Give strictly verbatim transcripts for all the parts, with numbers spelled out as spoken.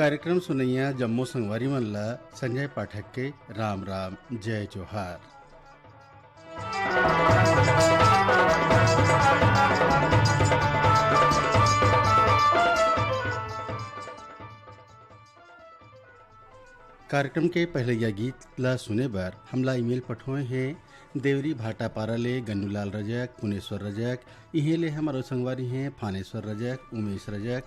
कार्यक्रम सुनइया जम्मो संगवारी मन ला संजय पाठक के राम राम, जय जोहार। कार्यक्रम के पहलैया गीत ला सुने बर हमला ईमेल पठोए हे देवरी भाटापारा ले गन्नूलाल रजक, पुनेश्वर रजक, इहें ले हमर संगवारी हे फानेश्वर रजक, उमेश रजक,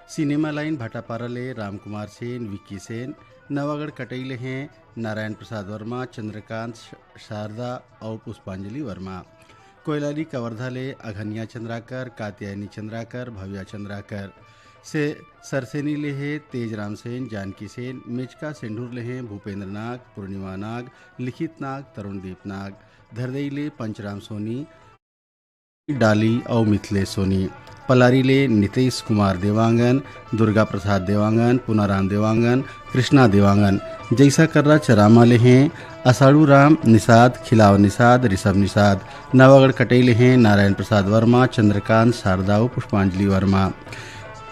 सिनेमा लाइन भाटापारा ले रामकुमार सेन, विक्की सेन, नवागढ़ कटई ले हे नारायण प्रसाद वर्मा, चंद्रकांत श-, शारदा अउ पुष्पांजलि वर्मा। कोयलाली कवर्धा ले अघनिया चंद्राकर, कात्यायनी चंद्राकर, भव्या चंद्राकर। से सरसेनी ले हे तेजराम सेन, जानकी सेन, मेचका सेंढूर ले हे भूपेंद्र नाग, पूर्णिमा नाग, लिखित नाग, तरुणदीप नाग। धरदई ले पंचराम सोनी, डाली अउ मिथलेश सोनी। पलारी ले नितेश कुमार देवांगन, दुर्गा प्रसाद देवांगन, पुनाराम देवांगन, कृष्णा देवांगन। जैसा कर्रा चरामा ले हे असाड़ू राम निषाद, खिलाव निषाद, ऋषभ निषाद। नवागढ़ कटई ले हे नारायण प्रसाद वर्मा, चंद्रकांत शारदा अउ पुष्पांजलि वर्मा।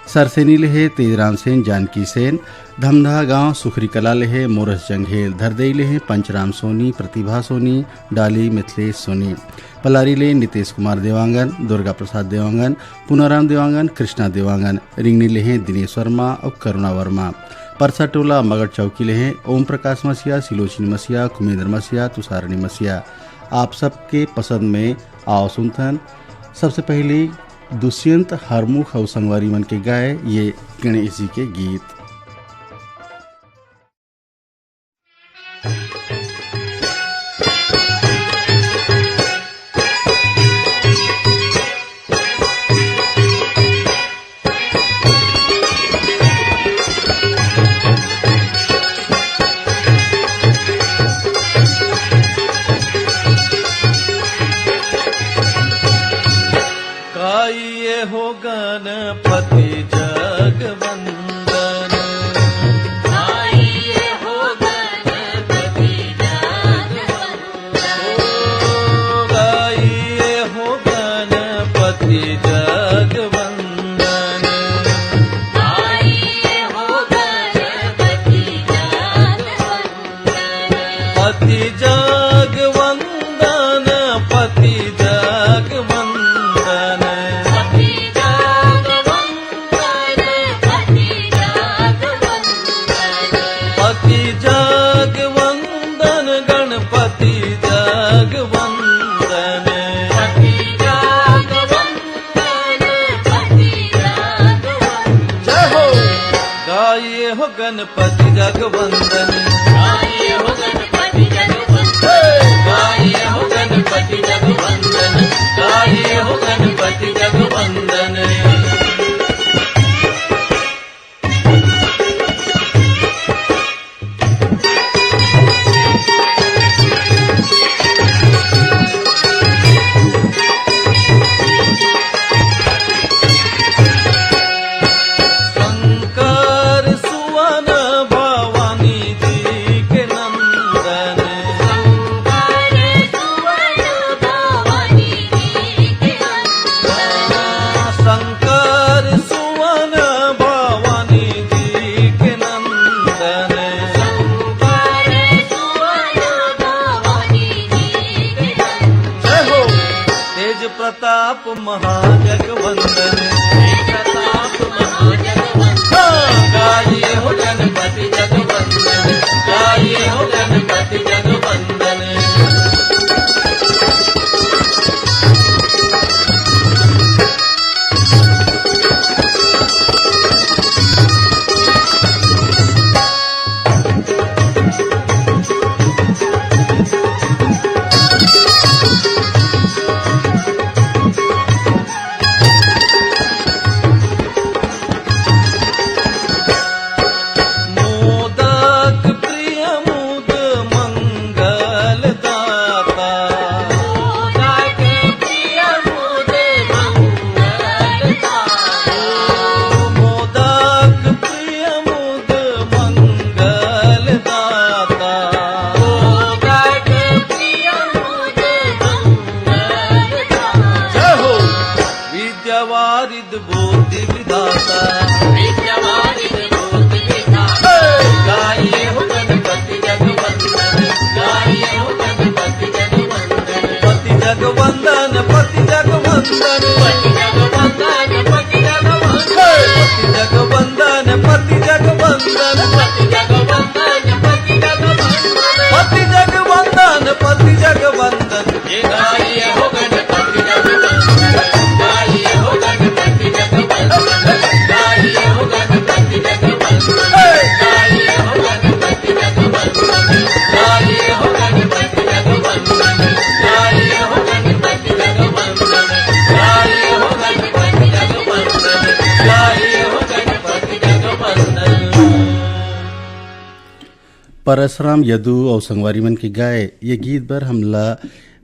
सरसेनी ले हे तेजराम सेन, जानकी सेन। धमधा गांव सुखरी कला ले हे मोरस जंघेल। धरदई ले हे पंचराम सोनी, प्रतिभा सोनी, डाली मिथलेश सोनी। पलारी ले नितेश कुमार देवांगन, दुर्गा प्रसाद देवांगन, पुनाराम देवांगन, कृष्णा देवांगन। रिंगनी ले हे दिनेश वर्मा अउ करुणा वर्मा। परसा टोला मगड़ चौकी ले हे ओम प्रकाश मसिया, सिलोचनी मसिया, कुमेंद्र मसिया, तुषारणी मसिया। आप सबके पसंद में आओ सुनथन सबसे पहली दुष्यंत हरमुख अउ संगवारी मन के गाए ये गणेश जी के गीत। गाइए हो गणपति जगवंदन। गाइए हो गणपति जगवंदन। ओ गाइए हो गणपति जगवंदन। गाइए हो गणपति जगवंदन। पति जगवंदन, पति जगवंदन। पति जगवंदन, पति जगवंदन। पति जगवंदन, गणपति जगवंदन। पति जगवंदन, पति जगवंदन। जय हो। गाइए हो गणपति जगवंदन। गाइए हो गणपति जगवंदन। हे! गाइए हो गणपति जगवंदन। गाइए हो गणपति जगवंदन। शंकर सुवन भवानी जी के नंदन। शंकर सुवन भवानी जी के नंदन। शंकर सुवन भवानी जी के नंदन। शंकर सुवन भवानी जी के नंदन। जय हो। तेज प्रताप महाजगवंदन। तेज प्रताप महाजगवंदन। हाँ, गाइए हो गणपति जगवंदन। गाइए हो गणपति जगवंदन। मोदक प्रिय मुद मंगलदाता। मोदक प्रिय मुद मंगलदाता। मोदक प्रिय मुद मंगलदाता। मोदक प्रिय मुद मंगलदाता। जय हो। विद्यावारिद बुद्धि विधाता। विद्यावारिद बुद्धि पति जग वंदन, पति जग वंदन, पति जग वंदन, पति जग वंदन, पति जग वंदन, पति जग वंदन, पति जग वंदन, पति जग वंदन, पति जग वंदन। परसराम यदु अउ संगवारी मन के गाए ये गीत बर हमला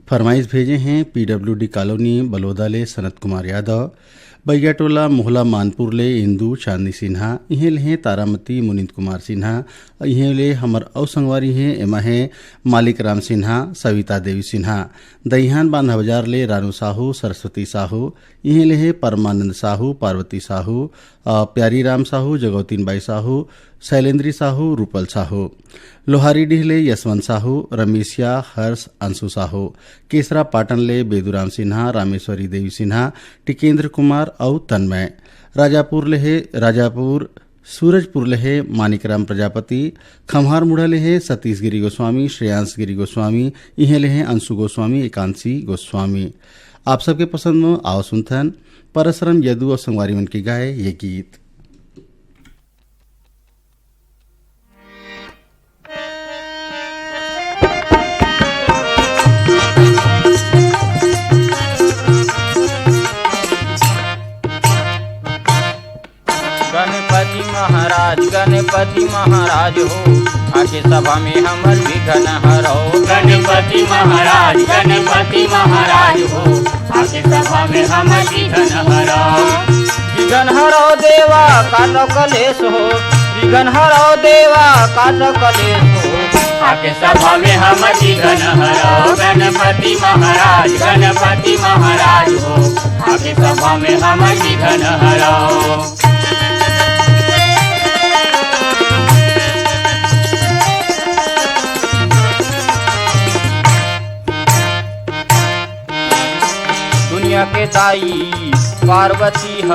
फरमाइश भेजे हैं पीडब्ल्यूडी कॉलोनी बलोदा ले सनत कुमार यादव, बैगाटोला मोहला मानपुर ले इंदु चांदनी सिन्हा, इहें ले हैं तारामती मुनिंद कुमार सिन्हा, इहें ले हमर अउ संगवारी हैं, एमा हैं मालिक राम सिन्हा, सविता देवी सिन्हा, दईहान बांधा बाजार ले रानू साहू, सरस्वती साहू, इहें ले हैं परमानंद साहू, पार्वती साहू, अ, प्यारी राम साहू, जगौतीन बाई साहू, शैलेंद्री साहू, रूपल साहू। लोहारी डीह ले यशवंत साहू, रमेशिया, हर्ष, अंशु साहू। केसरा पाटन ले बेदुराम सिन्हा, रामेश्वरी देवी सिन्हा, टिकेंद्र कुमार अउ तन्मय। राजापुर ले हे, राजापुर, सूरजपुर ले हे मानिकराम प्रजापति, खम्हार मुढ़ा ले हे सतीश गिरी गोस्वामी, श्रेयांश गिरी गोस्वामी, इहें ले हे अंशु गोस्वामी, एकांशी गोस्वामी। आप सबके पसंद म आव सुनथन परसरम यदु अउ संगवारी मन के गाए ये गीत। गणपति महाराज, गणपति महाराज हो, आके सभा में हमर विघ्न हरौ। गणपति महाराज, गणपति महाराज हो, आके सभा में हमर विघ्न हरौ। विघ्न हरौ देवा, काटौ कलेश हो, विघ्न हरौ देवा, काटौ कलेश हो। आके सभा में हमर विघ्न हरौ। गणपति महाराज, गणपति महाराज हो, आके सभा में हमर विघ्न हरौ। दुनिया के दाई पार्वती ह,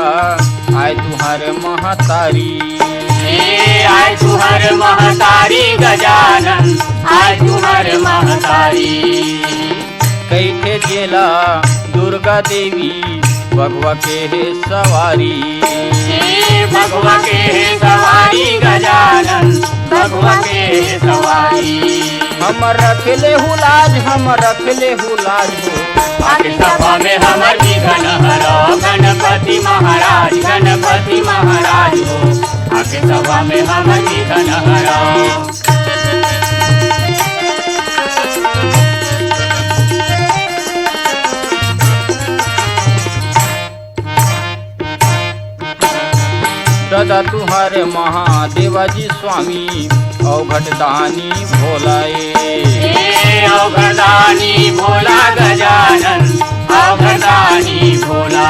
आय तुहर महतारी। ए, आय तुहर महतारी गजानन, आय तुहर महतारी। कहिथे जेला दुर्गा देवी बघवा के हे सवारी। हे बघवा के हे सवारी गजानन, बघवा के हे सवारी। हम रख ले हु लाज, हम रख ले हु लाज हो। आके सभा में हमर विघ्न हरौ गणपति महाराज, गणपति महाराज हो। आके सभा में हमर विघ्न हरौ। दादा तुहर महादेवा जी स्वामी, अवघट दानी भोला ए। ए अवघट दानी भोला गजानन, अवघट दानी भोला।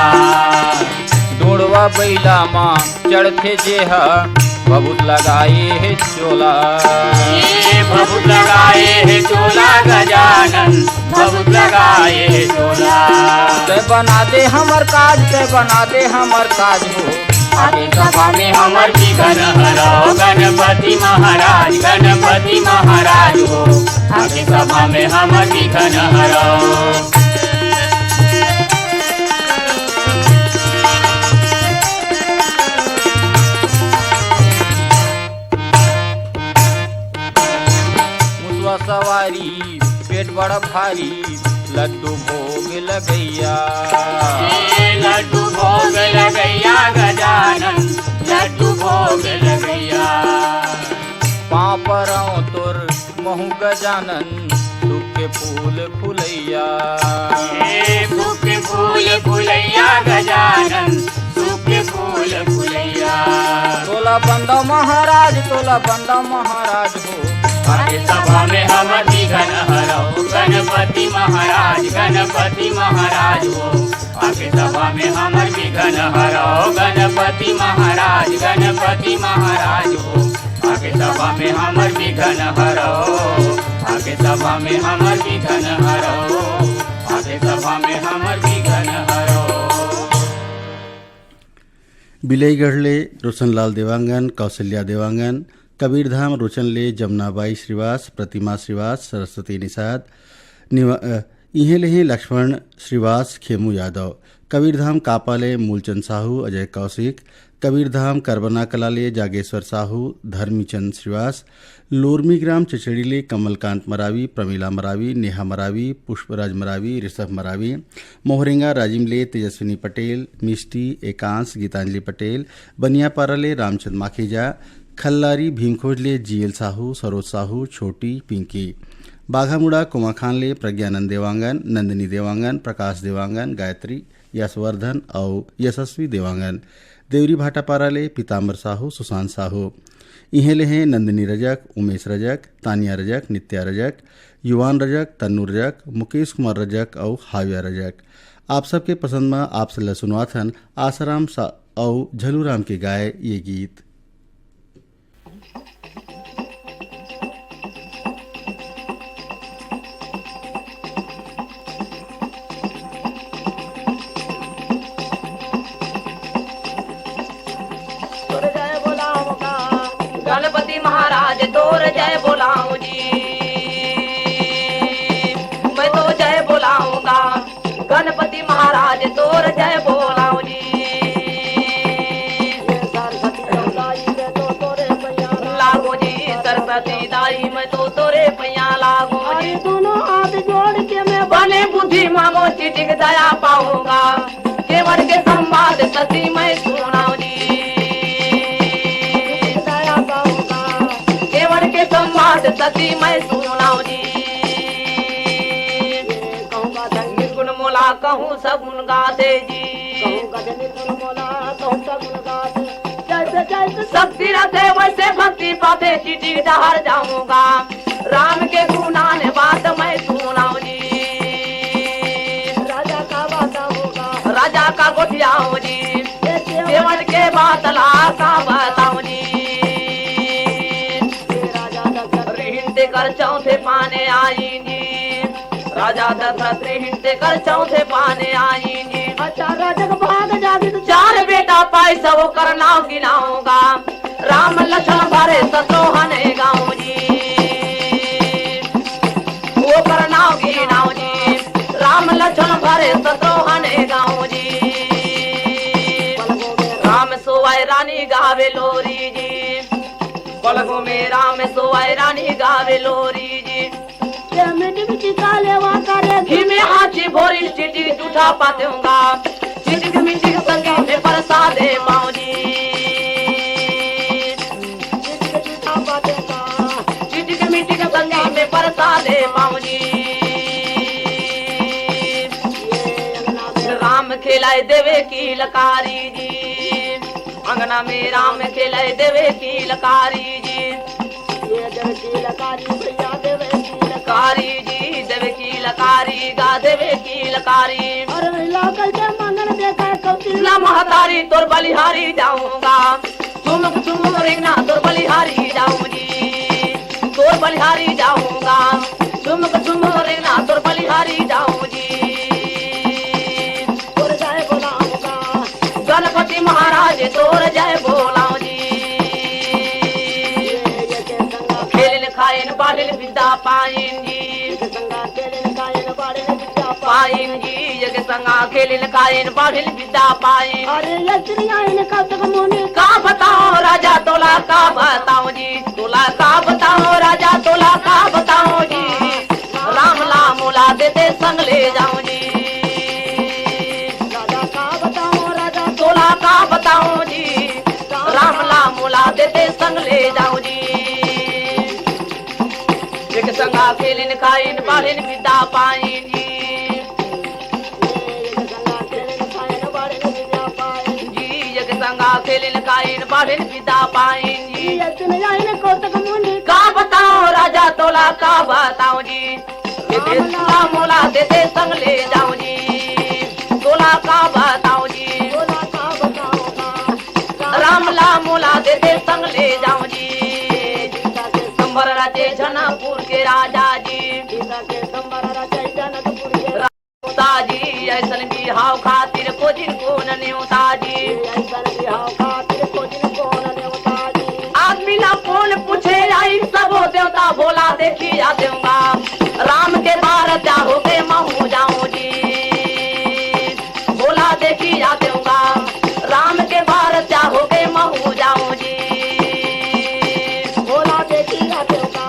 डोड़वा बैला मा चढ़थे जेहा, भभूत लगाए हे चोला। ए भभूत लगाए हे चोला गजानन, भभूत लगाए हे चोला। तैं बना दे हमर काज, तैं बना दे हमर काज हो। आके सभा में हमर विघ्न हरौ गणपति महाराज, गणपति महाराज हो। आके सभा में हमर विघ्न हरौ। मुसवा सवारी पेट बड़ा भारी, लड्डू भोग लगैया। ए लड्डू भोग लगैया गजानन, लड्डू भोग लगैया। पाँव परौं तोर महूँ गजानन, सुख के फूल फुलैया। ए सुख के फूल फुलैया गजानन, सुख के फूल फुलैया। तोला बंदव महाराज, तोला बंदव महाराज हो। आके सभा में हमर विघ्न हरौ गणपति महाराज, गणपति महाराज हो। आके सभा में हमर विघ्न हरौ गणपति महाराज, गणपति महाराज हो। आके सभा में हमर विघ्न हरौ, आके सभा में हमर विघ्न हरौ। सभा में हमर विघन हरो। बिलईगढ़ ले रोशनलाल देवांगन, कौशल्या देवांगन, कबीरधाम रोचन ले जमुनाबाई श्रीवास, प्रतिमा श्रीवास, सरस्वती निषाद, निवा-, अ, इहें ले हे लक्ष्मण श्रीवास, खेमू यादव, कबीरधाम कापा ले मूलचंद साहू, अजय कौशिक, कबीरधाम करबना कला ले जागेश्वर साहू, धर्मीचंद श्रीवास, लोरमी ग्राम चचेड़ी ले कमलकांत मरावी, प्रमिला मरावी, नेहा मरावी, पुष्पराज मरावी, ऋषभ मरावी, मोहरेंगा राजिम ले तेजस्विनी पटेल, मिष्टी, एकांश, गीतांजलि पटेल, बनियापारा ले रामचंद माखीजा, खल्लारी भीमखोज ले जीएल साहू, सरोज साहू, छोटी, पिंकी, बाघामुड़ा कोमाखान ले प्रज्ञानंद देवांगन, नंदिनी देवांगन, प्रकाश देवांगन, गायत्री, यशवर्धन अउ यशस्वी देवांगन, देवरी भाटापारा ले पीताम्बर साहू, सुशांत साहू। इहें ले हे नंदिनी रजक, उमेश रजक, तानिया रजक, नित्या रजक, युवान रजक, तन्नू रजक, मुकेश कुमार रजक अउ हाव्या रजक। आप सबके पसंद म आप सबला सुनवाथन आसाराम सा-, अउ झलूराम के गाए ये गीत। तोर जय बोलाऊंगा, गणपति महाराज तोर जय बोलाऊं जी। मैं तो जय बोलाऊंगा, गणपति महाराज तोर जय बोलाऊं जी। ये सरस्वती दाई मैं तो तोरे पैया लागो जी, सरस्वती दाई मैं तो तोरे पैया लागो जी। अरे दोनों हाथ जोड़ के मैं बने बुद्धि मांगो, चिटिक दया पाऊंगा। केवट के संवाद सती मैं सुनाऊं जी। दया पाऊंगा। केवट के संवाद सती मैं सुनाऊं जी। कहूँ गजनी गुण मोला कहूँ सगुन गाते जी। कहूँ गजनी गुण मोला कहूँ सगुन गाते। जैसे जैसे शक्ति रहते वैसे भक्ति पाते, चिटिक डहर जाऊंगा। राम के गुणान बात मैं सुनाऊं जी। राजा का बताऊंगा। राजा का गोठियाऊं जी। ये केवट के बात ला का बताऊं जी। ये राजा दशरथ रिहिन तेकर चौथे पाने आई जी। राजा दशरथ रिहिन तेकर चौथे पाने आई जी। अच्छा, राजा का भाग जागे तो चार बेटा पाई सब ओकर नाव गिनाऊंगा। राम लक्ष्मण भरे शत्रुघ्न गाँव जी, ओकर नाव गिनाव जी। राम लक्ष्मण भरे शत्रुघ्न गाँव जी। राम सोवय रानी गावे लोरी जी, पलगों में राम सोवय रानी गावे लोरी जी। ये मीठी मीठी गाले वा करे। घी में हाथी भोरी चिटिक जूठा पाते होगा। चिटिक मिटिक संगी में प्रसादे पाऊं जी। चिटिक जूठा पाते का। चिटिक मिटिक संगी में प्रसादे पाऊं जी। ये अंगना में राम खेलाए देवे की लकारी जी। अंगना में राम खेले देवे की लकारी जी। ये देवे की लकारी भैया देवे की लकारी जी, देवे की लकारी गा देवे की लकारी। अरे महिला कैसे मंगन देखा कौशल्या महतारी तोर बलिहारी जाऊंगा। चुमुक चुमुक रेंगना तोर बलिहारी जाऊं जी, तोर बलिहारी जाऊंगा। चुमुक चुमुक रेंगना तोर बलिहारी जाऊं जी। तोर जय बोलाऊंगा। गणपति महाराज तोर जय बोलाऊं जी। खेलिन खाइन बाढ़िन विद्या पाइन जी। पाइन जी, एक संगा खेलिन खाइन बाढ़िन विद्या पाइन। अरे ये श्री आइन कौतुक मुनि का बताओ राजा तोला का बताओ जी। तोला का बताओ राजा तोला का बताओ जी। राम ला मोला देते संग ले जाऊं जी। राजा का बताओ राजा तोला का बताओ जी। राम ला मोला देते संग ले जाऊं जी। एक संगा खेलिन खाइन बाढ़िन विद्या पाइन जी। जी एक संगा खेलिन खाइन बाढ़िन विद्या पाइन जी। ये सुन जाइन कौतुक मुनि का बताओ राजा तोला का बताओ जी। ये देता मोला देते संग ले जाओ जी। तोला का बताओ जी। तोला का बताओ ना। राम ला मोला देते संग ले जाओ जी। संबर राजे जनकपुर के राजा जी। सीता के संबर राजे जनकपुर के राजा। जी, अइसन बिहाव खातिर खोजिन कोन नेवता जी। अइसन बिहाव खातिर खोजिन कोन नेवता जी। आदमी ला कोन पूछे आई, सबो देवता भोला देखिया देवगा। राम के बार चाहो के महू जाऊं जी। भोला देखिया देवगा। राम के बार चाहो के महू जाऊं जी। भोला देखिया देवगा।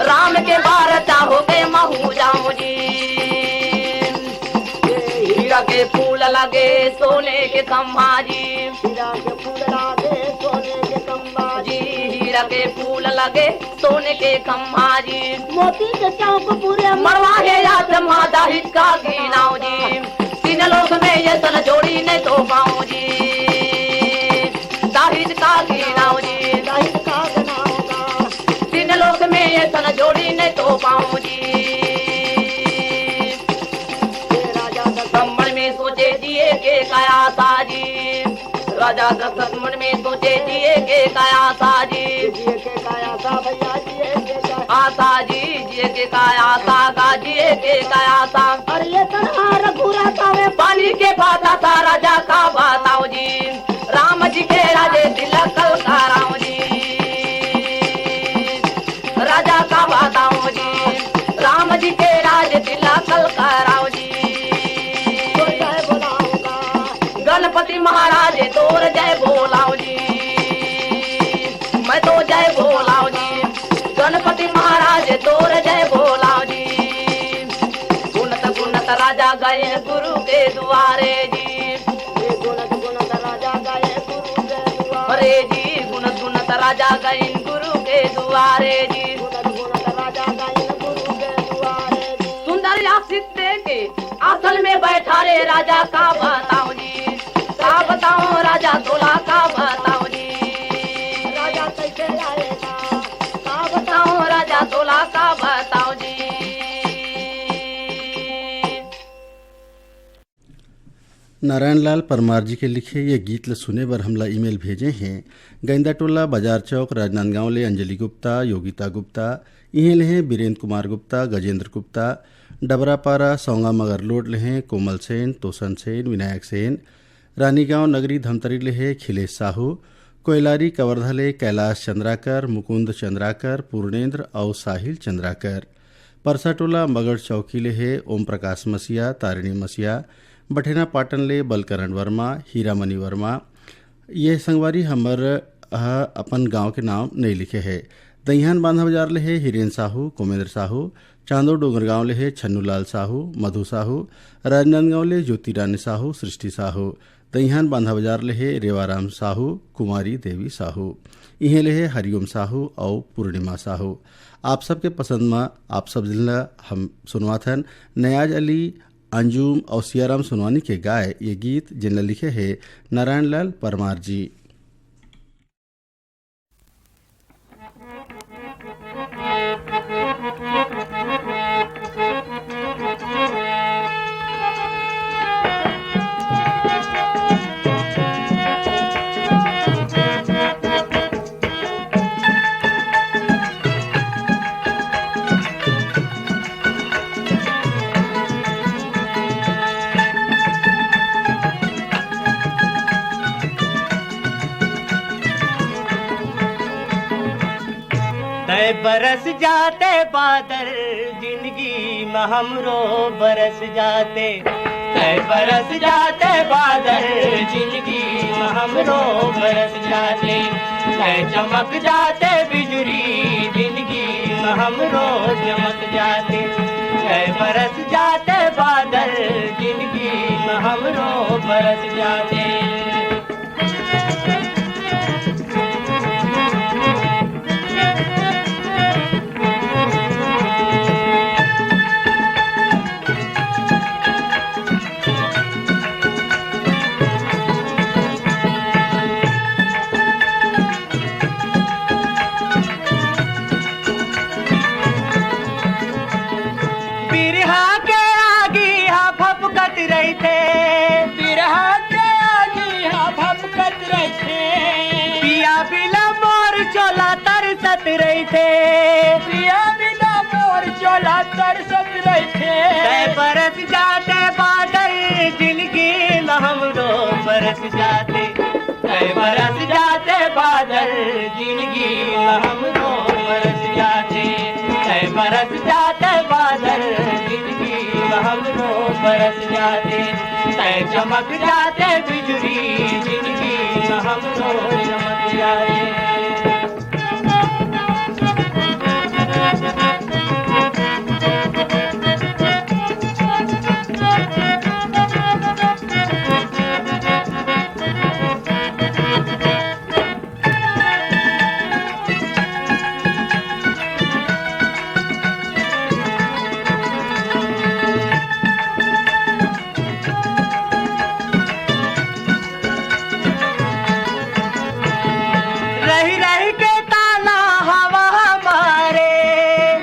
राम के बार चाहो के महू जाऊं जी। हीरा के फूल लगे सोने के खम्भा जी। हीरा के फूल लगे सोने के खम्भा जी। हीरा के फूल लगे सोने के खम्भा जी। मोती के चौक पूरे मड़वा हे या जमा दाहित का गिनाओ जी। तीन लोक में ये सन जोड़ी नहीं तो पाऊं जी। दाहित का गिनाओ जी। दाहित का गिनाओ। तीन लोक में ये सन जोड़ी नहीं तो पाऊं जी। राजा दशरथ मन में सोचे जिए के काया सा जी। राजा दशरथ मन में सोचे जिए के काया सा जी। जिए के काया सा भैया, जिए के काया आसा जी, जिए के काया सा गा, जिए के काया सा। अरे ये तनहार घुरा तावे पानी के पाता सा, राजा का बताओ जी। राम जी के राजे तिलक कल कराओ जी। राजा का बताओ जी। राम जी के राज तिलक कल कराओ जी। तो जय बोलाऊंगा। गणपति महाराज तोर जय बोलाओ जी। मैं तो जय बोलाओ जी। गणपति महाराज तोर जय बोलाओ जी। गुणत गुणत राजा गए गुरु के दुआरे जी। गुणत गुणत राजा गए गुरु के दुआरे जी। गुणत गुणत राजा गए गुरु के दुआरे जी। गुणत गुणत राजा गए गुरु के दुआरे जी। सुंदर आशीष दे के आसन में बैठा रे राजा का बताओ जी। का बताओ राजा तोला का बताओ जी। राजा कैसे आएगा? का बताओ राजा तोला का बताओ जी। नारायण लाल परमार जी के लिखे ये गीत ल सुने बर हमला ईमेल भेजे हैं। गैंदा टोला, बाजार चौक, राजनांदगांव ले अंजलि गुप्ता, योगिता गुप्ता, इहें ले हैं बीरेंद्र कुमार गुप्ता, गजेंद्र गुप्ता, डबरापारा, सौंगा मगरलोड ले हैं कोमल सेन, तोसन सेन, विनायक सेन, रानीगांव नगरी धमतरी ले हे खिलेश साहू, कोयलारी कवर्धा ले कैलाश चंद्राकर, मुकुंद चंद्राकर, पूर्णेंद्र अउ साहिल चंद्राकर। परसाटोला मगड़ चौकी ले हे ओम प्रकाश मसिया, तारिणी मसिया, बठेना पाटन ले बलकरण वर्मा, हीरामणि वर्मा। ये संगवारी हमर ह अपन गांव के नाम नइ लिखे हे। दइहान बांधा बाजार ले हे हिरेन साहू, कोमेंद्र साहू, चांदो डोंगरगांव ले हे छन्नूलाल साहू, मधु साहू, राजनांदगांव ले ज्योति रानी साहू, सृष्टि साहू, दइहान बांधा बाजार ले हे रेवाराम साहू, कुमारी देवी साहू, इहें ले हे हरिओम साहू अउ पूर्णिमा साहू। आप सबके पसंद म आप सब जिन ल हम सुनवाथन नयाज अली अंजुम अउ सियाराम सोनवानी के गाय ये गीत, जेन ल लिखे हे नारायण लाल परमार जी। तय बरस जाते बादल, जिंदगी म हमरो बरस जाते। तय बरस जाते बादल, जिंदगी म हमरो बरस जाते। तय चमक जाते बिजुरी, जिंदगी म हमरो चमक जाते। तय बरस जाते बादल, जिंदगी म हमरो बरस जाते। बिरहा के आगी हा फफकत रहिथे। बिरहा के आगी बरस जाते, तय बरस जाते बादल, जिंदगी में हमरो बरस जाते। तय बरस जाते बादल, जिंदगी में हमरो बरस जाते। तय चमक जाते बिजुरी, जिंदगी में हमरो चमक जाते। रही रही के ताना हवा मारे,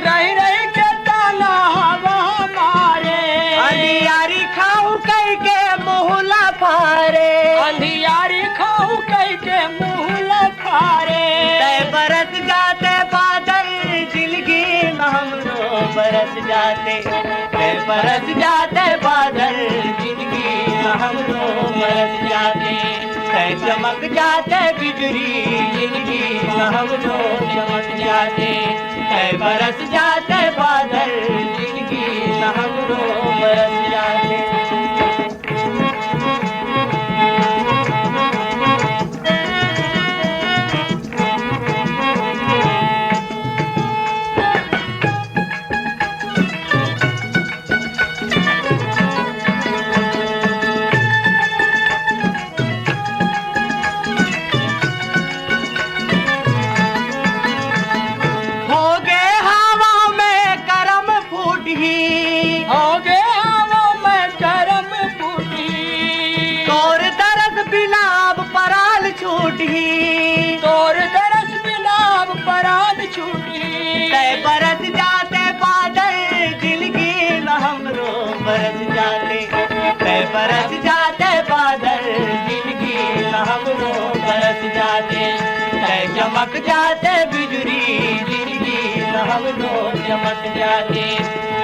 रही रही के ताना हवा मारे। अंधियारी खाऊ कई के मुहला फारे, अंधियारी खाऊ कई के मुहला फारे। तय बरस जाते बादल, जिंदगी में हमरो बरस जाते। तय बरस जाते बादल, जिंदगी में हमरो बरस जाते। तय चमक जाते बिजुरी, जिंदगी में हमरो चमक जाते। तय बरस जाते बादल, जिंदगी में हमरो बरस जाते। हो गे हवा में करम फूटही, हो गे हवा में करम फूटही। तोर दरस बिना अब पराल छूटही, तोर दरस बिना अब पराल छूटही। तय बरस जाते बादल, जिंदगी में हमरो बरस जाते। तय बरस जाते बादल, जिंदगी में हमरो बरस जाते। तय चमक जाते बिजुरी, जिंदगी में हमरो चमक जाते।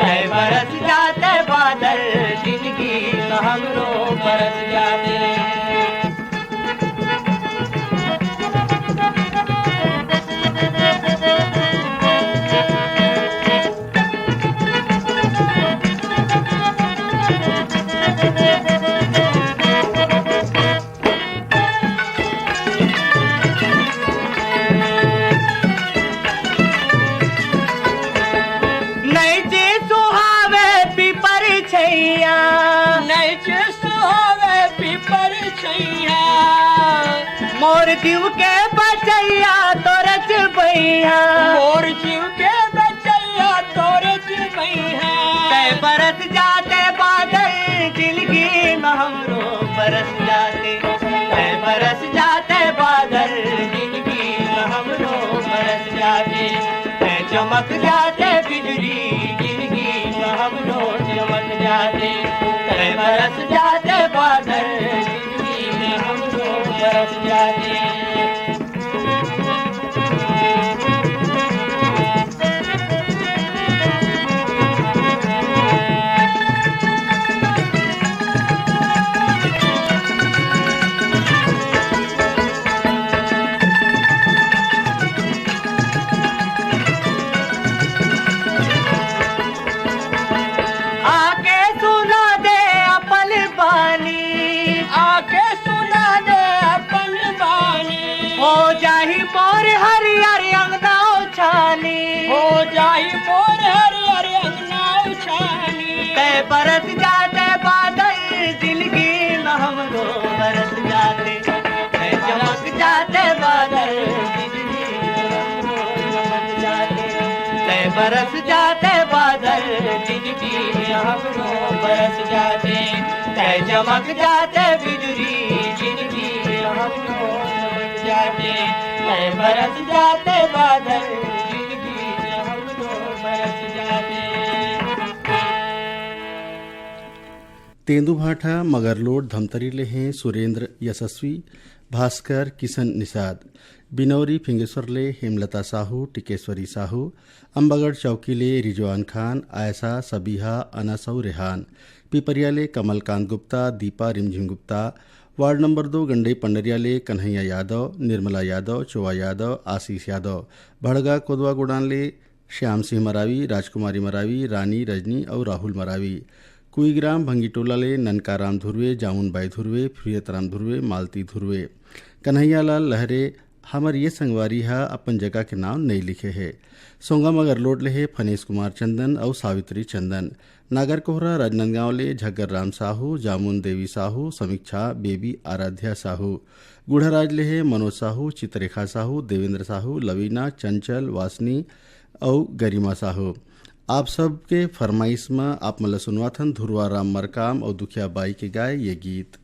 तय बरस जाते बादल, जिंदगी में हमरो बरस जाते। नैचे सुहावे पीपर छैया, नैचे सुहावे पीपर छैया। मोर जीव के बचैया तोरच बैया, मोर जीव के बचैया तोरच बैया। तय बरस जाते बादल, जिंदगी में हमरो बरस जाते। तय बरस जाते बादल, जिंदगी में हमरो बरस जाते। तय चमक जाते बिजुरी, जिंदगी में हमरो चमक जाते। तय बरस जाते बादल, जिंदगी में हमरो बरस जाते। आके सुना दे अपन बानी, आके सुना दे अपन बानी। हो जाही मोर हरियर अंगना छानी, हो जाही मोर हरियर अंगना छानी। तय बरस जाते बादल, जिंदगी में हमरो बरस जाते। तय चमक जाते बादल, जिंदगी में हमरो चमक जाते। तय बरस जाते बादल, जिंदगी में हमरो बरस जाते। तय चमक जाते बिजुरी, जिंदगी में हमरो चमक जाते। तय बरस जाते बादल, जिंदगी में हमरो बरस जाते। तेंदूभाठा, मगरलोड, धमतरी ले हें सुरेंद्र यशस्वी, भास्कर, किशन निषाद। बिनौरी फिंगेश्वर ले हेमलता साहू, टिकेश्वरी साहू। अम्बागढ़ चौकी ले रिजवान खान, आयशा, सबीहा, अनस अउ रेहान। पिपरिया ले कमलकांत गुप्ता, दीपा रिमझिम गुप्ता, वार्ड नंबर दो गंडई पंडरिया ले कन्हैया यादव, निर्मला यादव, चोवा यादव, आशीष यादव, भड़गा कोदवा गोडान ले श्याम सिंह मरावी, राजकुमारी मरावी, रानी रजनी अउ राहुल मरावी, कुईग्राम भंगीटोला ले ननका राम धुर्वे, जामुन बाई धुर्वे, फिरत राम धुर्वे, मालती धुर्वे। कन्हैया लाल लहरे, हमर ये संगवारी ह अपन जगह के नाम नइ लिखे हे। सोंगा मगरलोड ले हे फनीश कुमार चंदन अउ सावित्री चंदन। नागरकोहरा राजनांदगांव ले झग्गर राम साहू, जामुन देवी साहू, समीक्षा बेबी, आराध्या साहू। गुढ़राज ले हे मनोज साहू, चित्ररेखा साहू, देवेंद्र साहू, लवीना, चंचल, वासनी अउ गरिमा साहू। आप सबके फरमाइश म आप मन ल सुनवाथन धुरवा राम मरकाम अउ दुखिया बाई के गाय ये गीत।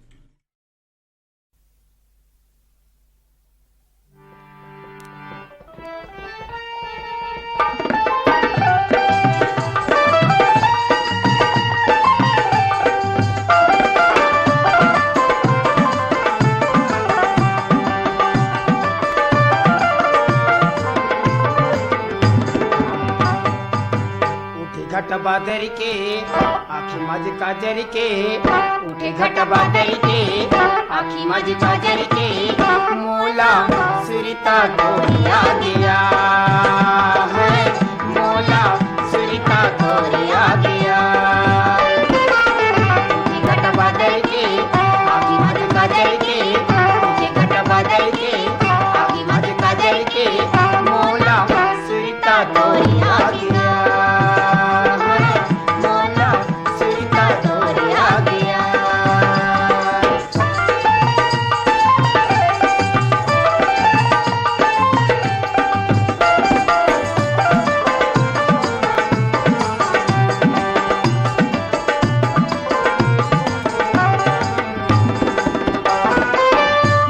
उठे घट बादर के, आँखी मज काजर के। उठे घट बादर के, आँखी मज काजर के। मोला सुरता तोर आ गया है, मोला सुरता तोर आ गया। उठे घट बादर के, आँखी मज काजर के। उठे घट बादर के, आँखी मज काजर के। मोला सुरता तोर आ गया, मोला सुरता तोर आ गया।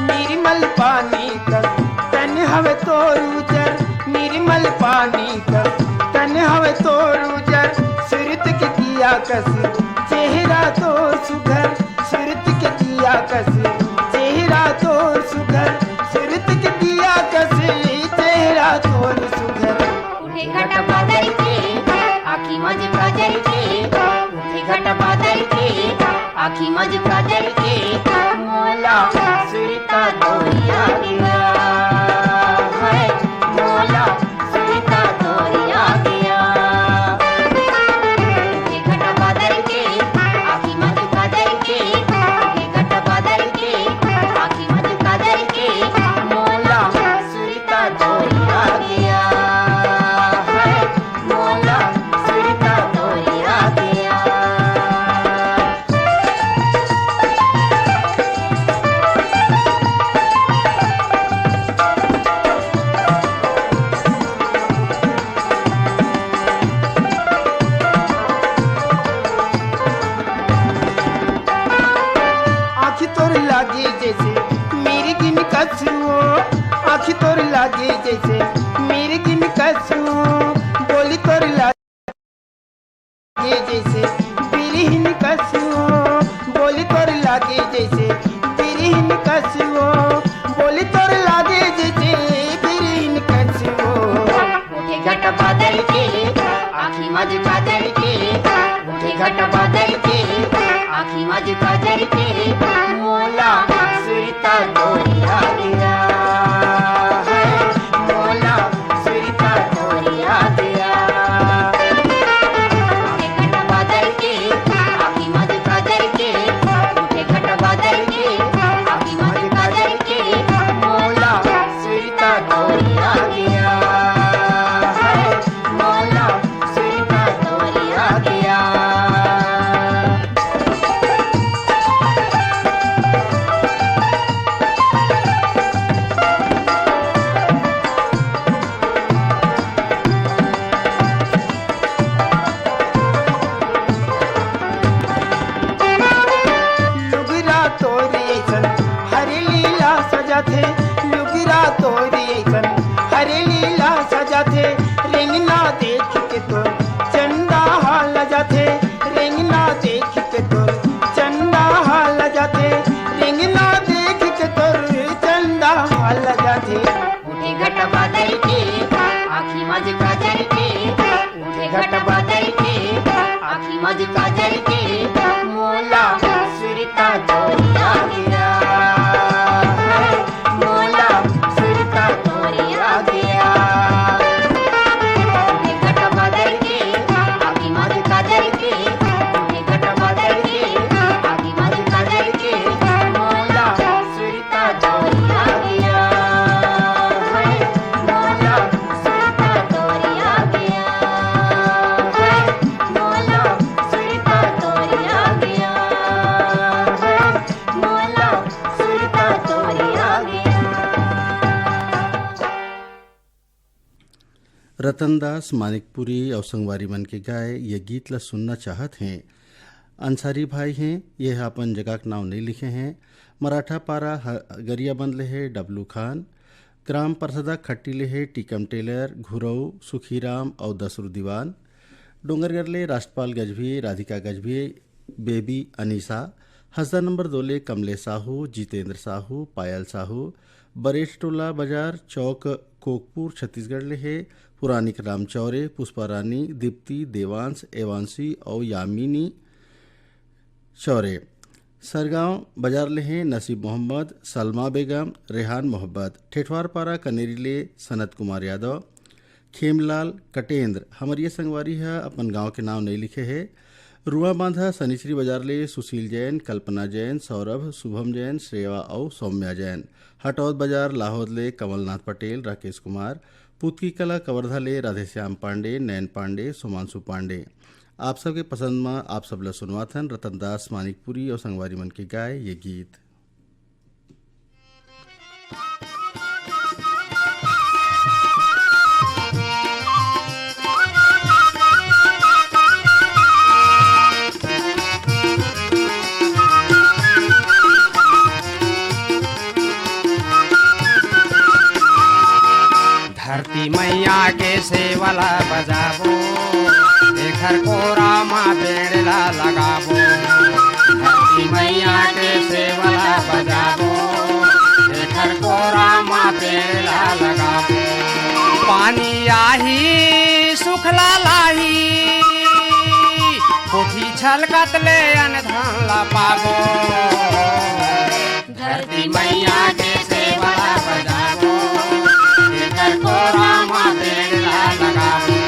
निर्मल पानी कस तन हवे तोर उजर, निर्मल पानी कस तन हवे तोर उजर। सुरत के दिया कस चेहरा तोर सुघर, सुरत के दिया कस चेहरा तोर सुघर, सुरत के दिया कस चेहरा तोर सुघर। उठे घट बादर के, आँखी मज काजर के। उठे घट बादर के, आँखी मज काजर के। मोला सुरता तोर आ गया है, मोला सुरता तोर आ गया। उठे घट बादर के, आँखी मज काजर के। उठे घट बादर के, आँखी मज काजर के। मोला सुरता तोर आ गया है, मोला सुरता तोर आ गया। आँखी तोर लागे जैसे मिर्गिन कस ओ, आँखी तोर लागे जैसे मिर्गिन कस ओ, बोली तोर लागे जैसे बिरहिन कस ओ, बोली तोर लागे जैसे बिरहिन कस ओ, बोली तोर लागे जैसे बिरहिन कस ओ। उठे घट बादर के, आँखी मज काजर के। उठे घट बादर के, आँखी मज काजर के। मोला सुरता तोर आ गया है, मोला सुरता तोर आ गया। उठे घट बादर के, आँखी मज काजर के। उठे घट बादर के, आँखी मज काजर के। मोला सुरता तोर आ गया है, मोला सुरता तोर आ गया। लुगरा तोर अइसन हरे लीला सजाथे, लुगरा तोर अइसन हरे लीला सजाथे। रेंगना देख के तोर चंदा हा लजाथे, रेंगना देख के तोर चंदा हा लजाथे, रेंगना देख के तोर चंदा हा लजाथे। उठे घट बादर के, आँखी मज काजर के। उठे घट बादर के, आँखी मज काजर के। रतनदास मानिकपुरी अउ संगवारी मन के गाए ये गीत ला सुनना चाहत हें। अंसारी भाई हें, ये ह अपन जगह के नाव नइ लिखे हें। मराठा पारा ह-, गरियाबंद ले हे डब्लू खान, ग्राम परसदा खट्टी ले हे टीकम टेलर, घुरऊ, सुखीराम अउ दसरू दीवान, डोंगरगढ़ ले राष्ट्रपाल गजभिये, राधिका गजभिये, बेबी अनीसा, हसदा नंबर दो ले कमलेश साहू, जितेंद्र साहू, पायल साहू, बरेठ टोला बाजार चौक, कोकपुर, छत्तीसगढ़ ले हे पुरानिक राम चौरे, पुष्पा रानी, दीप्ति, देवांश, एवांशी अउ यामिनी चौरे। सरगांव बाजार ले हे नसीब मोहम्मद, सलमा बेगम, रेहान मोहब्बत। ठेठवार पारा कनेरी ले सनत कुमार यादव, खेमलाल कटेंद्र। हमर ये संगवारी ह अपन गांव के नाव नइ लिखे हे। रुआ बांधा सनिचरी बाजार ले सुशील जैन, कल्पना जैन, सौरभ, शुभम जैन, श्रेया अउ सौम्या जैन। हटौद बाजार लाहौद ले कमलनाथ पटेल, राकेश कुमार, पुतकी कला कवर्धा ले राधेश्याम पांडे, नैन पांडे, सुमांशु पांडे। आप सबके पसंद म आप सब ल सुनवाथन रतनदास मानिकपुरी अउ संगवारी मन के गाए ये गीत। धरती मैया के सेवला बजाबो, एखर कोरा मा पेड़ ला लगाबो। धरती मैया के सेवला बजाबो, एखर कोरा मा पेड़ ला लगाबो। पानी आही, सुखला लाही, कोठी छलकत ले अन धान ला पाबो। धरती मैया के सेवला बजाबो, एकर कोरा मा पेड़ ला लगाबो।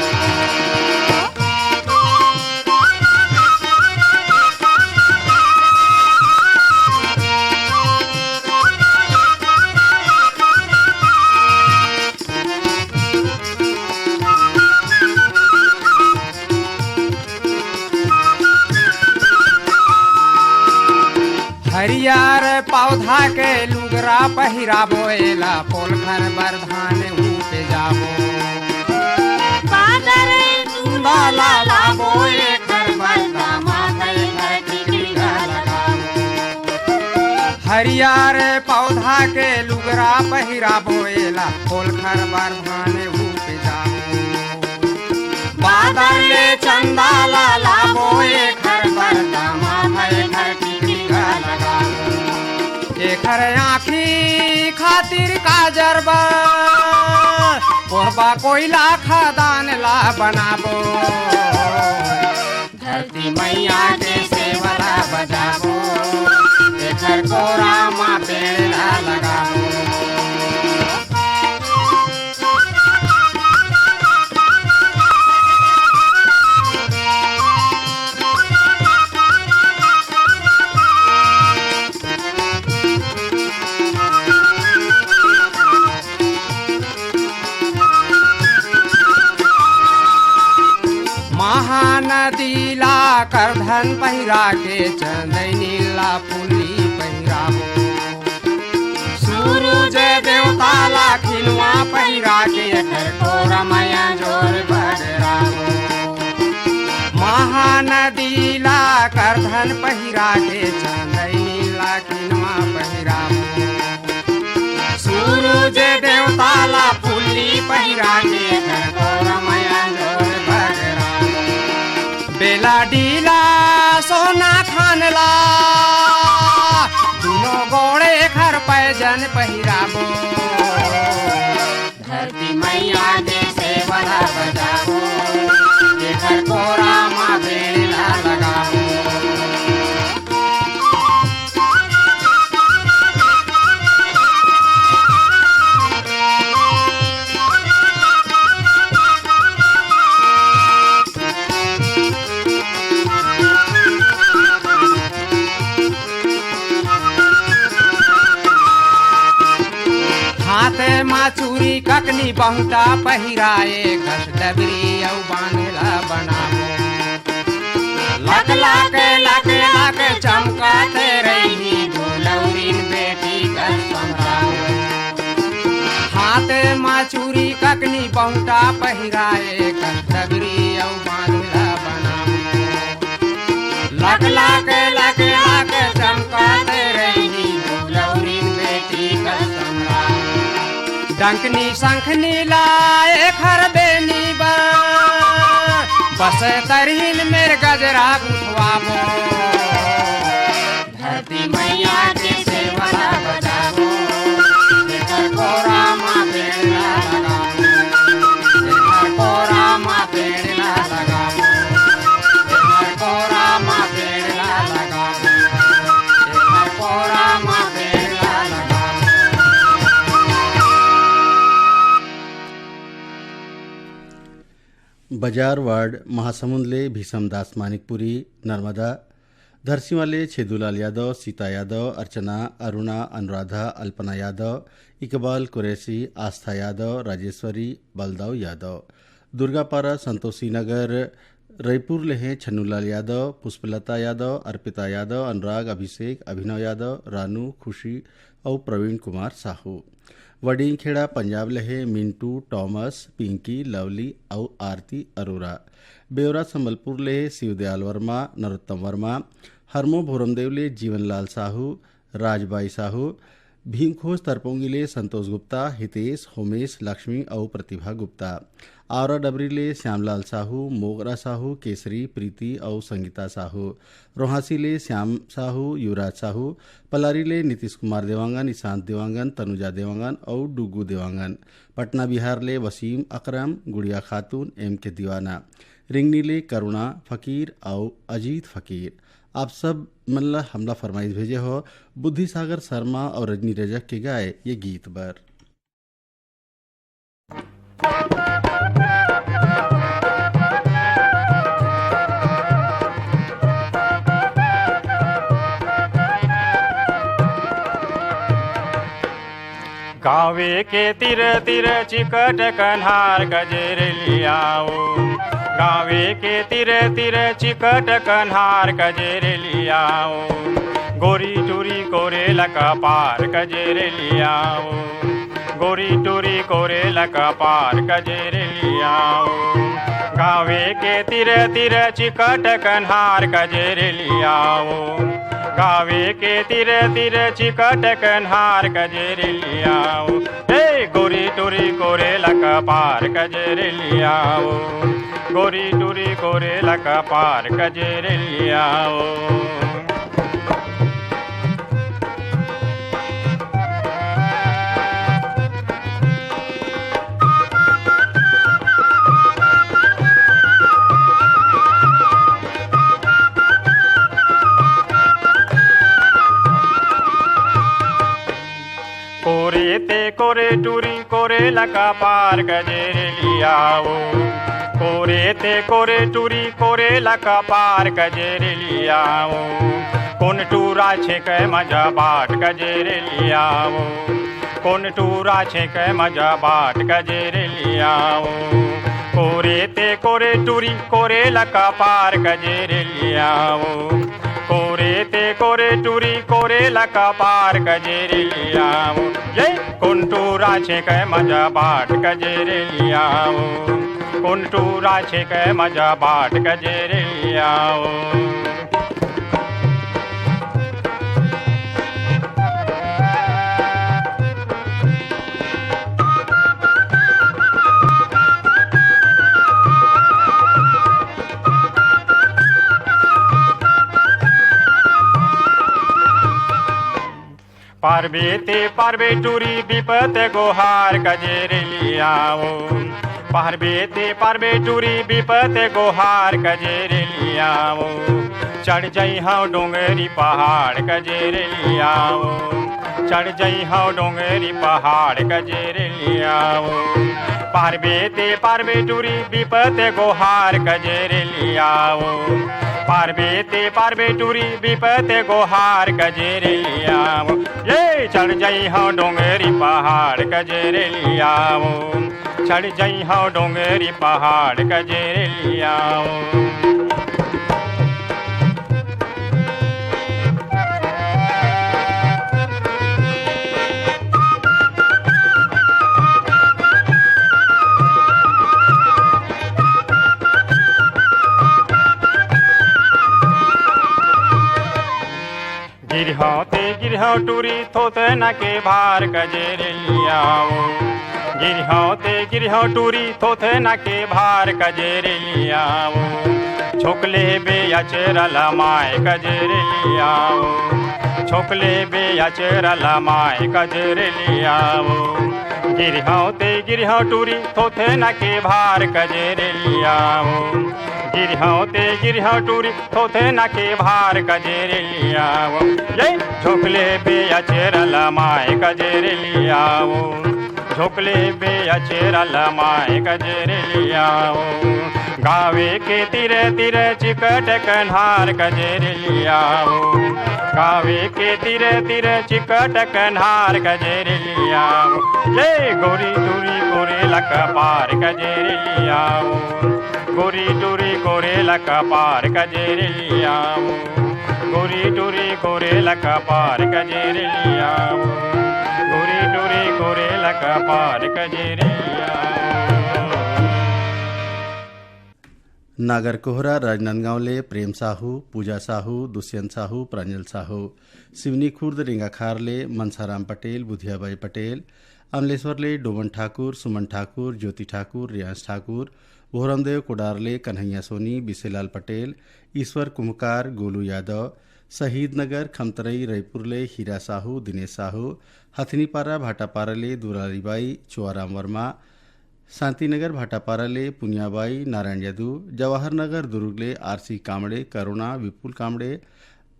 हरियर पौधा के लुगरा पहिराबो, एला पोलखर बर धान उपजाबो। बादर चुंदा ला लाबो, एकर बर दामाद एकर टिकड़ी ला लगाबो। हरियर पौधा के लुगरा पहिराबो, एला पोलखर बर धान उपजाबो। बादर ले चंदा ला लाबो, एखर बर दामाद एखर टिकड़ी ला लगाबो। एखर आँखी खातिर काजर बर, कोहबा कोइला खदान ला बनाबो। धरती मैया के सेवला बजाबो, एखर कोरा मा पेड़ ला लगाबो। महानदी ला करधन पहिरा के, चंदैनी ला फुल्ली पहिराबो। सूरज देवता ला खिलवा पहिरा के, एखर कोरा मा अंजोर बगराबो। महानदी ला करधन पहिरा के, चंदैनी ला खिलवा पहिराबो। सूरज देवता ला फुल्ली पहिरा के, एखर कोरा मा अंजोर बगराबो। बेला डीला सोना खान ला, दुनो गोड़े एखर पैजन पहिराबो। धरती मैया के सेवला बजाबो, एखर कोरा मा पेड़ ला लगाबो। हाथ मा चूरी ककनी बहुंटा पहिराए, कस डबरी अउ बांधेला बनाबो। लक लक लक लक चमकात रही, दुलौरिन बेटी कस समझाबो। हाथ मा चूरी कक कनी बहुटा पहिराए कर डगरी अउ बांधला बनाबो। लक लक लक लक चमकात रही, लौरिन बेटी कर समरा। डंकनी शंखनी लाए खर बेनी बर, बस तरहिन मेर गजरा गुठवाबो। धरती मैया के सेवा ला बजाबो, एकर कोरा मा पेड़ ला लगाबो, एकर कोरा मा पेड़ ला लगाबो, एकर कोरा मा पेड़ ला लगाबो, एकर कोरा मा पेड़ ला लगाबो। बजार वार्ड महासमुंद ले भीषम दास मानिकपुरी, नर्मदा, धरसीवा ले छेदूलाल यादव, सीता यादव, अर्चना, अरुणा, अनुराधा, अल्पना यादव, इकबाल कुरैशी, आस्था यादव, राजेश्वरी, बलदाऊ यादव, दुर्गापारा, संतोषी नगर, रईपुर ले हे छन्नूलाल यादव, पुष्पलता यादव, अर्पिता यादव, अनुराग, अभिषेक, अभिनव यादव, रानू, खुशी अउ प्रवीण कुमार साहू। वडिंगखेड़ा पंजाब ले हे मिंटू, टॉमस, पिंकी, लवली अउ आरती अरोरा। बेवरा संबलपुर ले हे शिवदयाल वर्मा, नरोत्तम वर्मा। हरमो भोरमदेव ले जीवनलाल साहू, राजबाई साहू। भीमखोज तरपोंगी ले संतोष गुप्ता, हितेश, होमेश, लक्ष्मी अउ प्रतिभा गुप्ता। आवरा डबरी ले श्यामलाल साहू, मोगरा साहू, केसरी, प्रीति अउ संगीता साहू। रोहासी ले श्याम साहू, युवराज साहू। पलारी ले नीतीश कुमार देवांगन, ईशांत देवांगन, तनुजा देवांगन अउ डुगू देवांगन। पटना बिहार ले वसीम अकरम, गुड़िया खातून, एम के दीवाना। रिंगनी ले करुणा फकीर अउ अजीत फकीर। आप सब मन ला हमला फरमाइश भेजे हो बुद्धि सागर शर्मा अउ रजनी रजक के गाए ये गीत बर। गावे के तीर तीर चिकट कन्हार कजेर लियाओ। गावे के तीर तीर चिकट कन्हार कजेर लियाओ। गोरी टूरी कोरे लका पार कजेर लियाओ। गोरी टूरी कोरे लका पार कजेर लियाओ। गावे के तीर तीर चिकट कन्हार कजेर लियाओ। गावे के तीर तीर चिकट कन्हार कजेर लियाओ। ए गोरी टूरी कोरे लका पार कजेर लियाओ। गोरी टूरी कोरे लका पार कजेर लियाओ। कोरे ते कोरे टूरी कोरे लका पार कजेर लियाओ। कोरे ते कोरे टूरी कोरे लका पार कजेर लियाओ। कोन टूरा छेक मजा बाट कजेर लियाओ। कोन टूरा छेक मजा बाट कजेर लियाओ। कोरे ते कोरे टूरी कोरे लका पार कजेर लियाओ। कोरे ते कोरे टूरी कोरे लका पार कजेर लियाओ। ये कोन टूरा छेक मजा बाट कजेर लियाओ। कोन टूरा छेक मजा बाट कजेर लियाओ। पारबे ते पारबे टूरी बिपत गोहार कजेर लियाओ। पारबे ते पारबे टूरी बिपत गोहार कजेर लियाओ। चढ़ जइहौ डोंगरी पहाड़ कजेर लियाओ। चढ़ जइहौ डोंगरी पहाड़ कजेर लियाओ। पारबे ते पारबे टूरी बिपत गोहार कजेर लियाओ। पारबे ते पारबे टूरी बिपत गोहार कजेर लियाओ। ये चढ़ जइहौ डोंगरी पहाड़ कजेर लियाओ। चढ़ जइहौ डोंगरी पहाड़ कजेर लियाओ। गिरहौ टूरी थोथना के भार कजरे लियाओ। गिरहौ ते गिरहौ टूरी थोथना के भार कजरे लियाओ। छोकले बे अचेरा लमाए कजरे लियाओ। छोकले बे अचेरा लमाए कजरे लियाओ। गिरहौ ते गिरहौ टूरी थोथना के भार कजरे लियाओ। गिरहौ ते गिरहौ टूरी थोथना के भार कजरे लियाओ। ये झोकले बे अचेरा लमाए कजरे लियाओ। झोकले बे अचेरा लमाए कजरे लियाओ। गावे के तीरे तीरे चिकट कन्हार कजरे लियाओ। गावे के तीरे तीरे चिकट कन्हार कजरे लियाओ। ये गोरी टूरी कोरे लक पार कजरे लियाओ। गोरी टूरी कोरे लक पार कजरे लियाओ। गोरी टूरी कोरे लक पार कजरे लियाओ। गोरी टूरी कोरे लक पार कजरे लियाओ। नागर कोहरा राजनांदगांव ले प्रेम साहू, पूजा साहू, दुष्यंत साहू, प्रांजल साहू, सिवनी खुर्द रेंगाखार ले मनसाराम पटेल, बुधियाबाई पटेल, अमलेश्वर ले डोमन ठाकुर, सुमन ठाकुर, ज्योति ठाकुर, रियांश ठाकुर, भोरमदेव कोडार ले कन्हैया सोनी, बिसेलाल पटेल, ईश्वर कुम्हकार, गोलू यादव, शहीद नगर, खमतरई, रईपुर ले हीरा साहू, दिनेश साहू, हथनीपारा भाटापारा ले दुलारी बाई, चुआराम वर्मा, शांतिनगर भाटापारा ले पुनियाबाई, नारायण यदु, जवाहर नगर दुर्ग ले आरसी कामड़े, करुणा, विपुल कामड़े,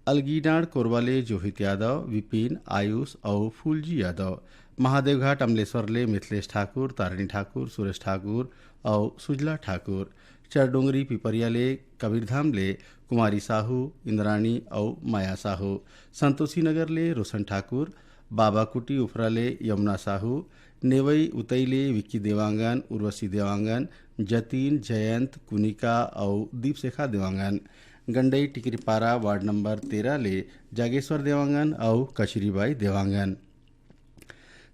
अलगीडांड कोरबा ले जोहित यादव, विपिन, आयुष अउ फूलजी यादव, महादेवघाट अमलेश्वर ले मिथिलेश ठाकुर, तारिणी ठाकुर, सुरेश ठाकुर अउ सुजला ठाकुर, चरडोंगरी पिपरिया ले कबीरधाम ले कुमारी साहू, इंद्राणी अउ माया साहू, संतोषी नगर ले रोशन ठाकुर, बाबा कुटी उफरा ले यमुना साहू, नेवई उतई ले विक्की देवांगन, उर्वशी देवांगन, जतीन, जयंत, कुनिका अउ दीपशेखा देवांगन, गंडई टिकरीपारा वार्ड नंबर तेरह ले जागेश्वर देवांगन अउ कचरीबाई देवांगन,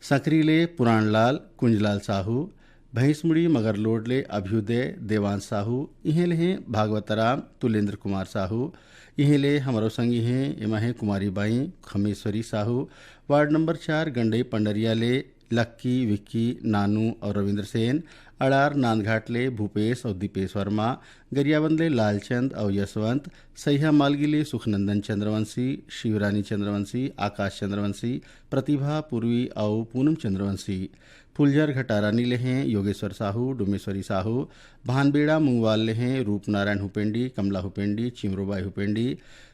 सकरी ले पुराणलाल, कुंजलाल साहू, भैंसमुड़ी मगरलोड ले अभ्युदय देवांश साहू, इहें ले हें भागवतराम, तुलेंद्र कुमार साहू, इहें ले हमरो संगी हें, एमा हें कुमारी बाई, खमेश्वरी साहू, वार्ड नंबर चार गंडई पंडरिया ले लक्की, विक्की, नानू अउ रविंद्र सेन, अड़ार नांदघाट ले भूपेश अउ दीपेश वर्मा, गरियाबंद ले लालचंद अउ यशवंत, सैहा मालगी ले सुखनंदन चंद्रवंशी, शिवरानी चंद्रवंशी, आकाश चंद्रवंशी, प्रतिभा, पूर्वी अउ पूनम चंद्रवंशी, फुलझर घटारानी ले हें योगेश्वर साहू, डोमेश्वरी साहू, भानबेड़ा मुंगवाल ले हें रूपनारायण हुपेंडी, कमला हुपेंडी, चिमरूबाई हुपेंडी,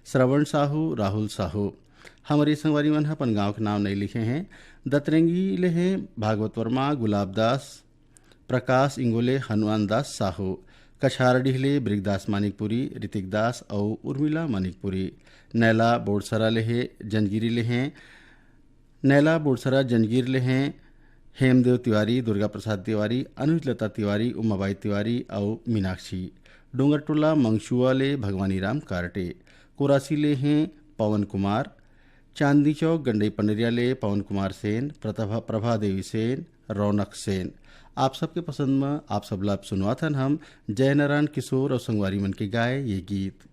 श्रवण साहू, राहुल साहू। हमरे संगवारी मन ह अपन गांव के नाव नइ लिखे हें। दतरेंगी ले हें भागवत वर्मा, गुलाब दास, प्रकाश इंगोले, हनुमान दास साहू, कछारडीह ले बृगदास मानिकपुरी, ऋतिक दास अउ उर्मिला मानिकपुरी। नैला बोड़सरा ले हे, जंजगिरी ले हें, नैला बोड़सरा जंजगीर ले हें, हेमदेव तिवारी, दुर्गा प्रसाद तिवारी, अनुज लता तिवारी, उमाबाई तिवारी अउ मीनाक्षी। डोंगरटोला मंगछुआ ले भगवानी राम कारटे। कोरासी ले हें पवन कुमार, चांदनी चौक गंडई पंडरिया ले पवन कुमार सेन, प्रभा, प्रभा देवी सेन, रौनक सेन। आप सबके पसंद म आप सब ला सुनवाथन हम जय नारायण किशोर अउ संगवारी मन के गाए ये गीत।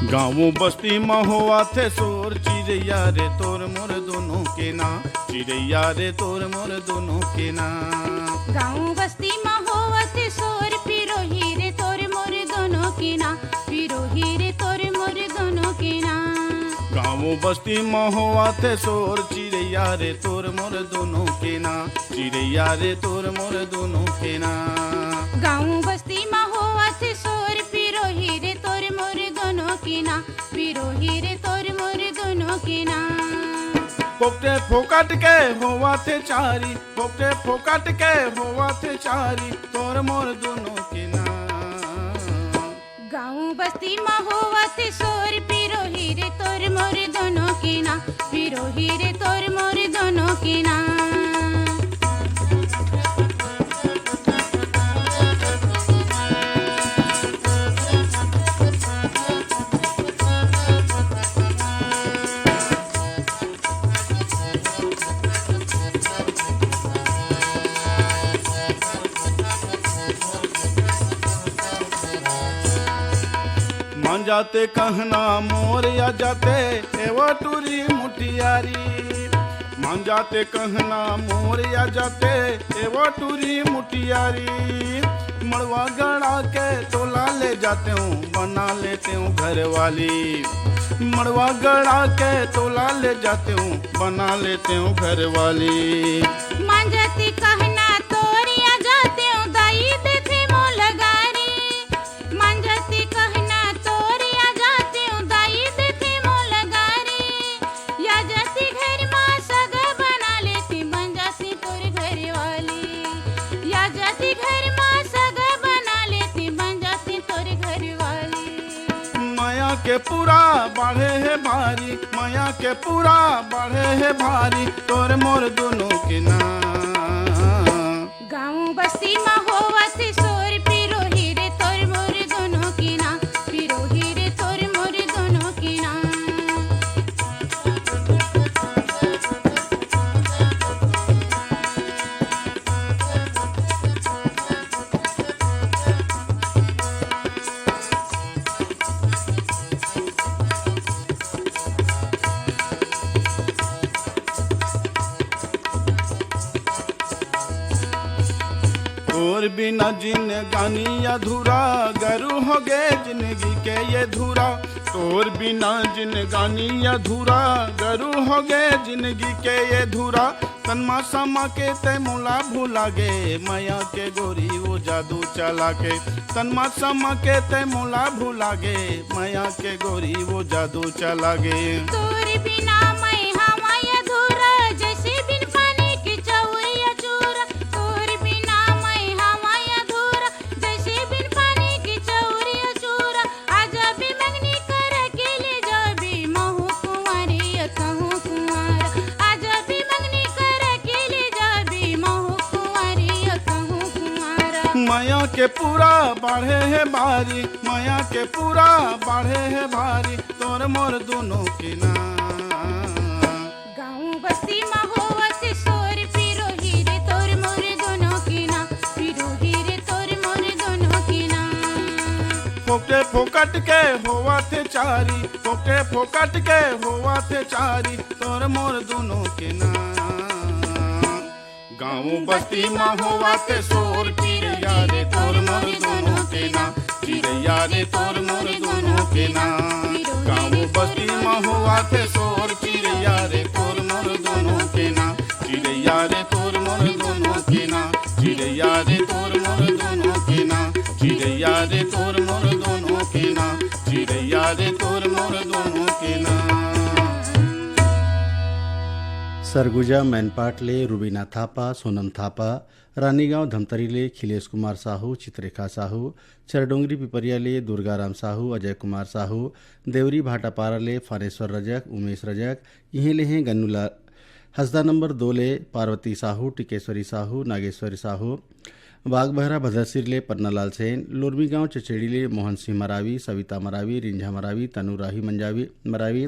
गाँव बस्ती म होवथे शोर, चिरैया रे तोर मोर दोनों के ना, चिरैया रे तोर मोर दोनों के ना। गाँव बस्ती म होवथे शोर, पिरोही रे तोर मोर दोनों के ना, पिरोही रे तोर मोर दोनों के ना। गाँव बस्ती म होवथे शोर, चिरैया रे तोर मोर दोनों के ना, चिरैया रे तोर मोर दोनों के ना। गाँव बस्ती म होवथे शोर, पिरोही रे तोर मोर दोनों के ना, पिरोही रे तोर मोर दोनों के ना। फोकटे फोकट के होवथे चारी, फोकटे फोकट के होवथे चारी, तोर मोर दोनों के ना। गाँव बस्ती म होवथे शोर, पिरोही रे तोर मोर दोनों के ना, पिरोही रे तोर मोर दोनों के ना। मान जाते कहना मोर या जाते, ए वो टूरी मुटियारी। मान जाते कहना मोर या जाते, ए वो टूरी मुटियारी। मड़वा गड़ा के तोला ले जाते हूँ, बना लेते हूँ घर वाली। मड़वा गड़ा के तोला ले जाते हूँ, बना लेते हूँ घर वाली। मान जाते कहना तोर या जाते हूँ, दाई देथे मोला गारी। मान जाते कहना तोर या जाते हूँ, दाई देथे मोला गारी। या जाते घर मा सगा बना लेते, बन जाते तोर घर वाली। या जाते घर मा सगा बना लेते, बन जाते तोर घर वाली। मया के पूरा बाढ़े हे भारी, मया के पूरा बाढ़े हे भारी, तोर मोर दुनों के ना। गाँव बस्ती मा होवत हे शोर, पिरोही रे तोर मोर दुनों के ना, पिरोही रे तोर मोर दुनों के ना। तोर बिना जिनगानी अधूरा, गरू हो गे जिंदगी के ये धूरा। तोर बिना जिनगानी अधूरा, गरू हो गे जिंदगी के ये धूरा। तन मा समा के तै मोला भुला गे, मया के गोरी वो जादू चला के। तन मा समा के तै मोला भुला गे, मया के गोरी वो जादू चला गे। तोर बिना मैं हवा अधूरा, जैसे बिन पानी के चौरी अचूरा। तोर बिना मैं हवा अधूरा, जैसे बिन पानी के चौरी अचूरा। आजा भी मंगनी कर के ले जाबे, महू कुंवारी या कहूँ कुंवारा। आजा भी मंगनी कर के ले जाबे, महू कुंवारी या कहूँ कुंवारा। मया के पूरा बाढ़े हे भारी, मया के पूरा बाढ़े हे भारी, तोर मोर दुनों के ना। गाँव बस्ती मा होवत हे शोर, पिरोही रे तोर मोर दुनों के ना, पिरोही रे तोर मोर दुनों के ना। फोकटे फोकट के होवत हे चारी, फोकटे फोकट के होवत हे चारी, तोर मोर दुनों के ना। गाँव बस्ती मा होवत हे शोर, चिरैया रे तोर मोर दुनों के ना, चिरैया रे तोर मोर दुनों के ना। गाँव बस्ती मा होवत हे शोर, चिरैया रे तोर मोर दुनों के ना, चिरैया रे तोर मोर दुनों के ना, चिरैया रे तोर मोर दुनों के ना, चिरैया रे तोर मोर दुनों के ना, चिरैया रे तोर मोर दुनों के ना। सरगुजा मैनपाट ले रूबीना थापा, सोनम थापा, रानीगांव धमतरी ले खिलेश कुमार साहू, चित्रेखा साहू, चरडोंगरी पिपरिया ले दुर्गाराम साहू, अजय कुमार साहू, देवरी भाटापारा ले फानेश्वर रजक, उमेश रजक, इहें ले हें गन्नूलाल, हसदा नंबर दो ले पार्वती साहू, टिकेश्वरी साहू, नागेश्वरी साहू, बागबहरा भदरसिर ले पन्नालाल सेन, लोरमीगांव चचेड़ी ले मोहन सिंह मरावी, सविता मरावी, रिंझा मरावी, तनु राही मंजावी मरावी,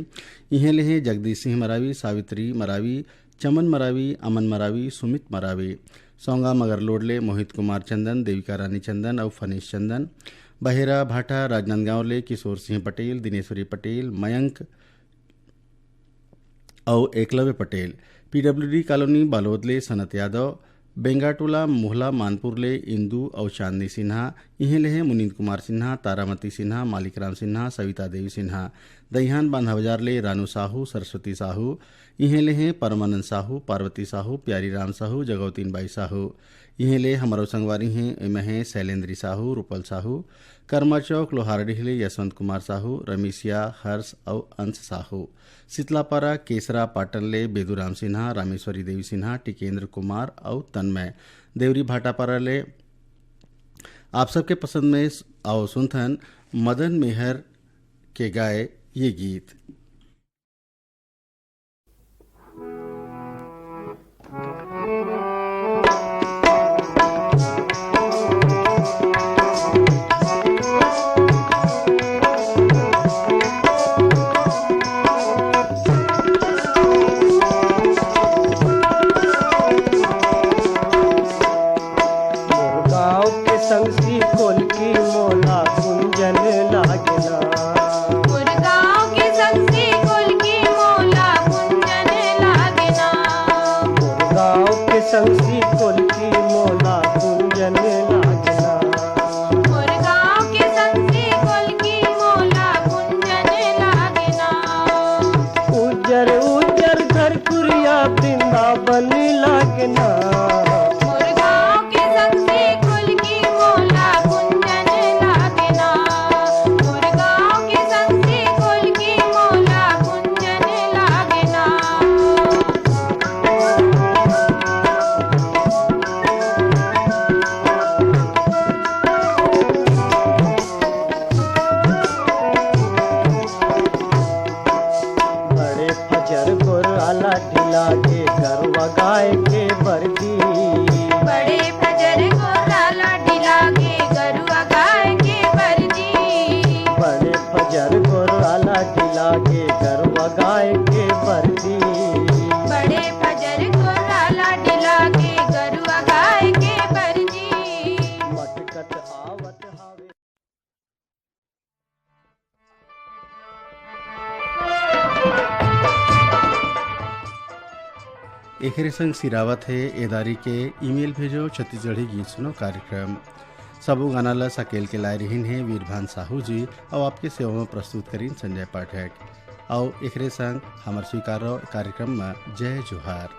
इहें ले हें जगदीश सिंह मरावी, सावित्री मरावी, चमन मरावी, अमन मरावी, सुमित मरावी। सौंगा मगरलोड ले मोहित कुमार चंदन, देविका रानी चंदन अउ फनीश चंदन। बहेरा भाटा राजनांदगांव ले किशोर सिंह पटेल, दिनेश्वरी पटेल, मयंक अउ एकलव्य पटेल। पीडब्ल्यूडी कॉलोनी बालोद ले सनत यादव, बेंगाटोला मोहला मानपुर ले इंदू अउ चांदनी सिन्हा, इहें ले हें मुनींद्र कुमार सिन्हा, तारामती सिन्हा, मालिकराम सिन्हा, सविता देवी सिन्हा। दइहान बांधा बाजार ले रानू साहू, सरस्वती साहू, इहें ले हें परमानंद साहू, पार्वती साहू, प्यारी राम साहू, जगौतीन बाई साहू। इहें ले हमरो संगवारी हें, एमा हें शैलेंद्री साहू, रूपल साहू, कर्मा चौक लोहारडीह ले यशवंत कुमार साहू, रमीशिया, हर्ष अउ अंश साहू। शीतलापारा केसरा पाटन ले बेदूराम सिन्हा, रामेश्वरी देवी सिन्हा, टिकेंद्र कुमार अउ तन्मय। देवरी भाटापारा ले आप सबके पसंद में आओ सुनथन मदन मेहर के गाए ये गीत। मोर गाँव के संगसी कोलकी मोला गुंजन लागेला। एकरे संग सिरावत हे एदारी के ईमेल भेजो छत्तीसगढ़ी गीत सुनो कार्यक्रम। सबो गाना ल सकेल के लाए रहिन हे वीरभान साहू जी, अउ आपके सेवा में प्रस्तुत करिन संजय पाठक। अउ एकरे संग हमर स्वीकारो कार्यक्रम में जय जोहार।